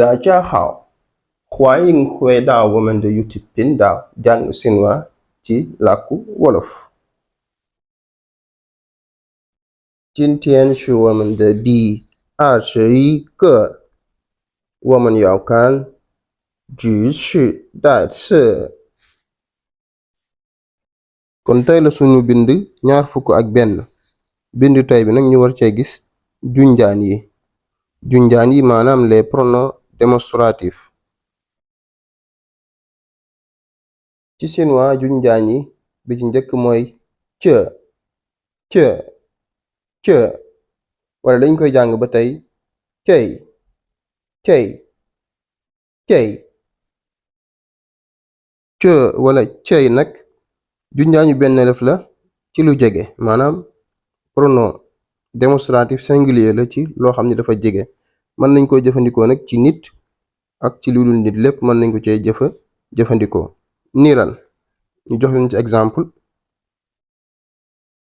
大家好，欢迎回到我们的 YouTube 频道讲新话及làkku Wolof。今天是我们的第21个，我们要看句式代词。kon tey la suñu bind ñaar fukk ak benn bind tey bi nag ñu war cee gis junjaan yi maanaam les pronoms démonstratifs. ci chinois junjaan yi bi ci njëkk mooy ce ce wala dañ koy jàng ba tey cey ce wala cey nag junjaañu benn lef la ci lu jege maanaam pronom démonstratif singulier la ci loo xam ne dafa jege mën nañ ko jëfandikoo nag ci nit ak ci lu dul nit lépp mën nañ ko cee jëfandikoo niiral ñu jox leen ci exemple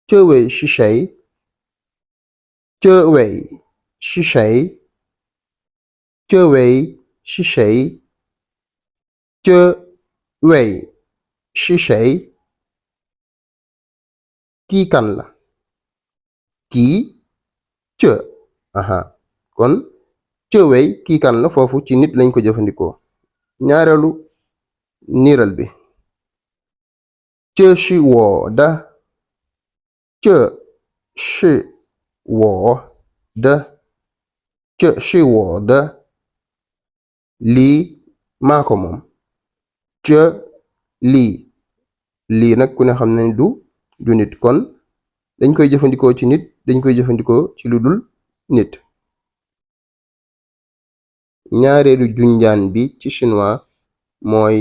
ce wei shi shei ce wei shi shei ce wei shi shei ce wei shi shei kii kan la kii ce kon ce wei kii kan la foofu ci nit lañ ko jëfandikoo ñaareelu niiral bi ce shi wo de ce shi wo de ce shi wo de lii maa ko moom ce lii nag ku ne xam ne du nit kon dañ koy jëfandikoo ci nit dañ koy jëfandikoo ci lu dul nit. ñaareelu junjaan bi ci chinois mooy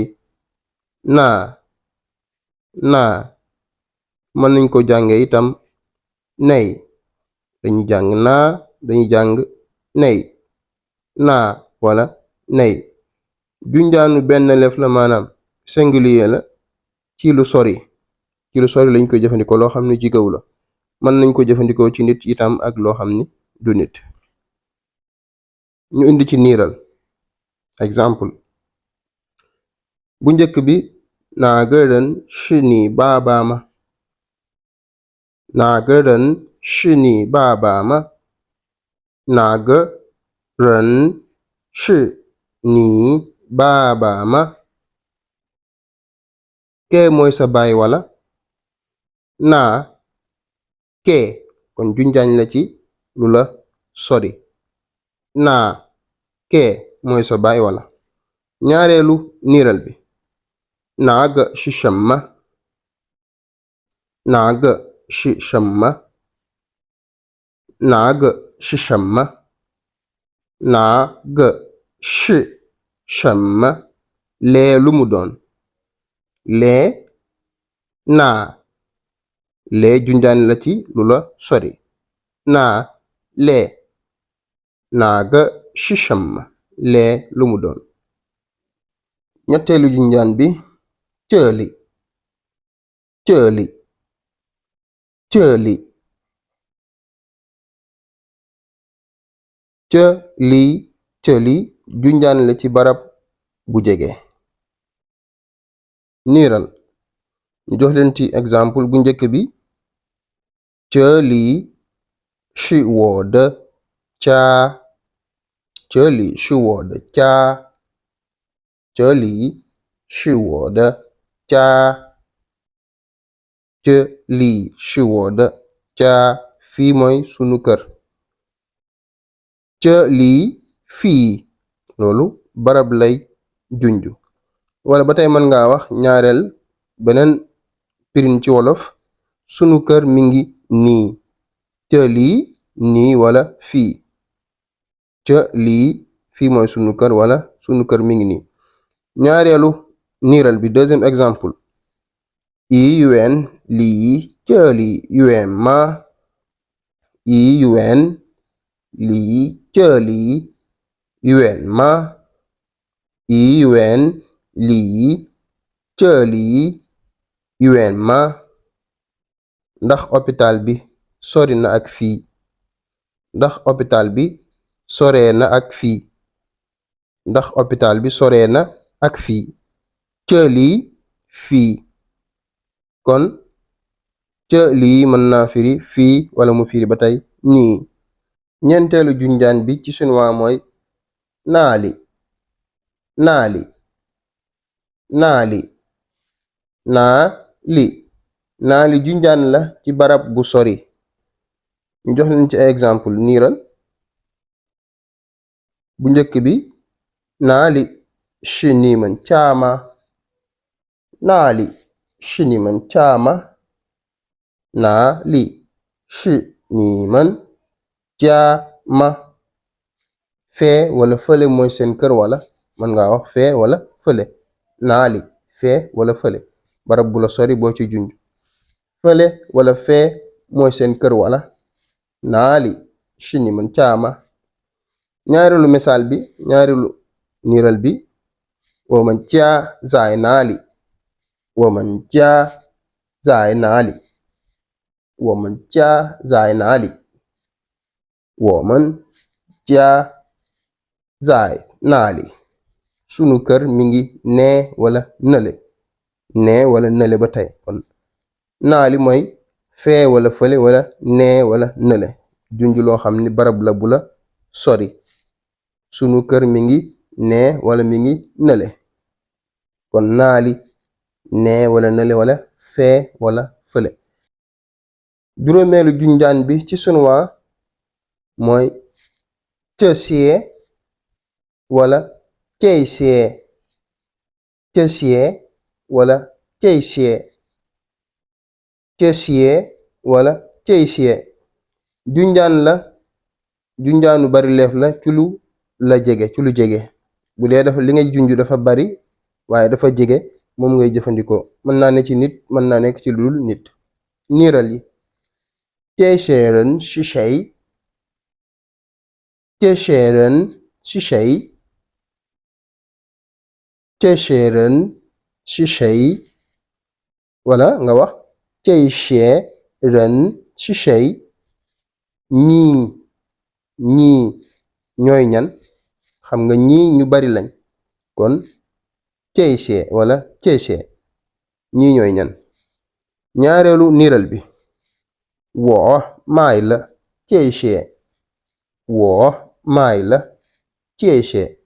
naa mën nañ ko jànge itam nay dañuy jàng naa dañuy jàng nay naa wala nay junjaanu benn lef la maanaam singulier la ci lu sori lañ koy jëfandikoo loo xam ne jigaw la mën nañ ko jëfandikoo ci nit itam ak loo xam ni du nit. ñu indi ci niiral exemple bu njëkk bi naa gërën shi ni baabaama naa gërën shi ni baabaama naa gërën shi ni baabaama kee mooy sa baay wala naa kee kon junjaañ la ci lu la sori naa kee mooy sa baay wala ñaareelu niiral bi naa ge shi shenme naa ge shi shenme naa ge shi shenme naa ge shi shenme lee lu mu doon lee naa lee junjaan la ci lu la sori naa lee naa ge shi shenme lee lu mu doon ñetteelu junjaan bi cëli cëli junjaan la ci barab bu jege niiral ñu jox leen ci exemple bu njëkk bi cëli shi wo de caa cëli shi wo de caa cëli shi wo de caa cëli shi wo de caa fii mooy sunu kër cëli fii loolu barab lay junju wala ba tey mën ngaa wax ñaareel beneen pirin ci wolof sunu kër mi ngi nii cëli nii wala fii cëli fii mooy sunu kër wala sunu kër mi ngi nii ñaareelu niiral bi deuxième exemple yun lii cëli yun ma yun lii cëli yun ma yun lii cëli yun ma ndax hôpital bi sori na ak fii ndax hôpital bi soree na ak fii ndax hôpital bi soree na ak fii. ca lii fii. kon ca lii mën naa firi fii wala mu firi ba tey nii. ñeenteelu junjaan bi ci chinois mooy naali naali naali naali naali junjaan la ci barab bu sori. ñu jox leen ci ay exemple niiral. bu njëkk bi naali shi ni man caama naali shi ni man caama naali shi ni man caama. fee wala fële mooy seen kër wala mën ngaa wax fee wala fële. naali fee wala fële barab bu la sori boo ci junj. fële wala fee mooy seen kër wala naali shi ni man caama. ñaareelu misaal bi ñaareelu niiral bi woman jaa zaay naali woman jaa zaay naali woman jaa zaay naali woman jaa zaay naali. sunu kër mi ngi nee wala nële nee wala nële ba tey. kon naali mooy fee wala fële wala nee wala nële junj loo xam ni barab la bu la sori. sunu kër mi ngi nee wala mi ngi nële. kon naali nee wala nële wala fee wala fële. juróomeelu junjaan bi ci chinois mooy cësie wala ceysie cësie wala ceysie cësie wala ceysie. junjaan la junjaanu bari leef la ci lu la jege ci lu jege. bu dee dafa li ngay junj dafa bari waaye dafa jege moom ngay jëfandikoo. mën naa ne ci nit mën naa nekk ci lu dul nit. niiral yi 这些人是谁？这些人是谁？这些人是谁？ wala nga wax 这些人是谁？ ñii ñooy ñan? xam nga ñii ñu bari lañ kon 这些 wala 这些 ñii ñooy ñan. ñaareelu niiral bi 我买了这些我买了这些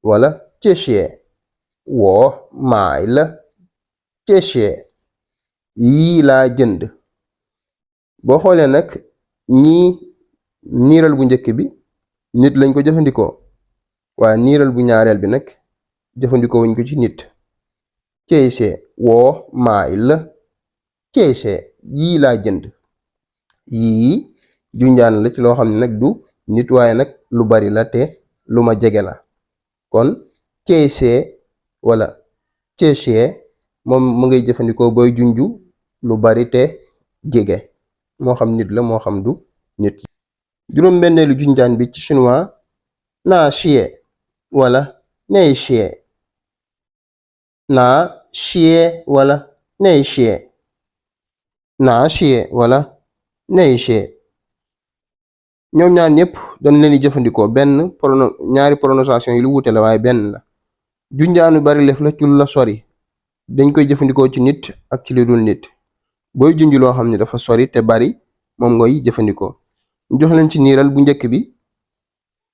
wala 这些我买了这些 yii laa jënd. boo xoolee nag ñii niiral bu njëkk bi nit lañ ko jëfandikoo waaye niiral bu ñaareel bi nag jëfandikoo wuñ ko ci nit. 这些我买了这些 yii laa jënd. yii junjaan la ci loo xam ne nag du nit waaye nag lu bari la te lu ma jege la. kon 这些 wala 这些 moom mu ngay jëfandikoo booy junju lu bari te jege moo xam nit la moo xam du nit. juróom-benneelu junjaan bi ci chinois 那些 wala 那些 那些 wala 那些 那些 wala 那些 ñoom ñaar ñëpp dañ leen di jëfandikoo ñaari prononciation yi lu wuute la waaye benn la. junjaanu bari lef la ci lu la sori dañ koy jëfandikoo ci nit ak ci lu dul nit. booy junj loo xam ne dafa sori te bari moom ngay jëfandikoo. ñu jox leen ci niiral bu njëkk bi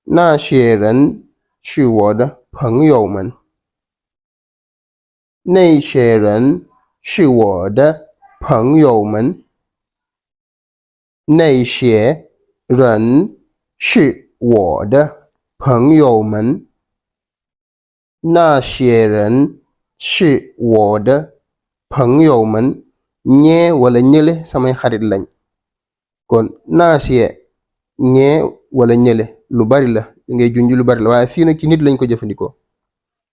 那些人是我的朋友们那些人是我的朋友们那些人是我的朋友们那些人是我的朋友们 ñee wala ñële samay xarit lañ. kon naasee ñee wala ñële lu bari la ngay junj lu bari la waaye fii nag ci nit lañ ko jëfandikoo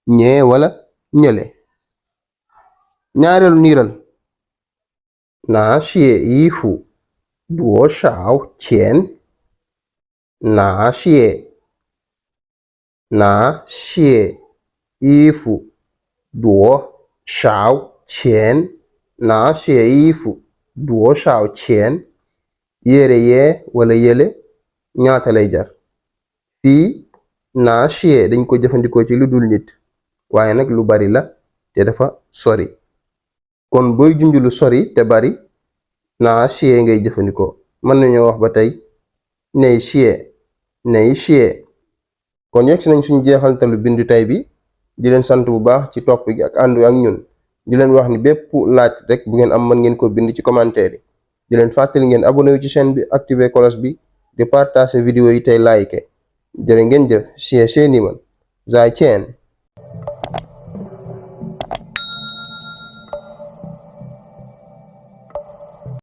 ñee wala ñële. ñaareelu niiral 那些衣服多少钱那些衣服多少钱那些衣服多少钱 yére yee wala yële ñaata lay jar. fii naa chier dañ ko jëfandikoo ci lu dul nit waaye nag lu bari la te dafa sori kon booy junj lu sori te bari naa chier ngay jëfandikoo mën nañoo wax ba tey nay chier nay chier kon yegg si nañ suñu jeexaltalu bindu tey bi di leen sant bu baax ci topp gi ak àndu ak ñun di leen wax ni bépp laaj rek bu ngeen am mën ngeen ko bind ci commentaire yi di leen fàttali ngeen abonné wu ci chaîne bi activer cloche bi di partager vidéo yi tey like jërë ngeen jëf chier seeni man zai ceen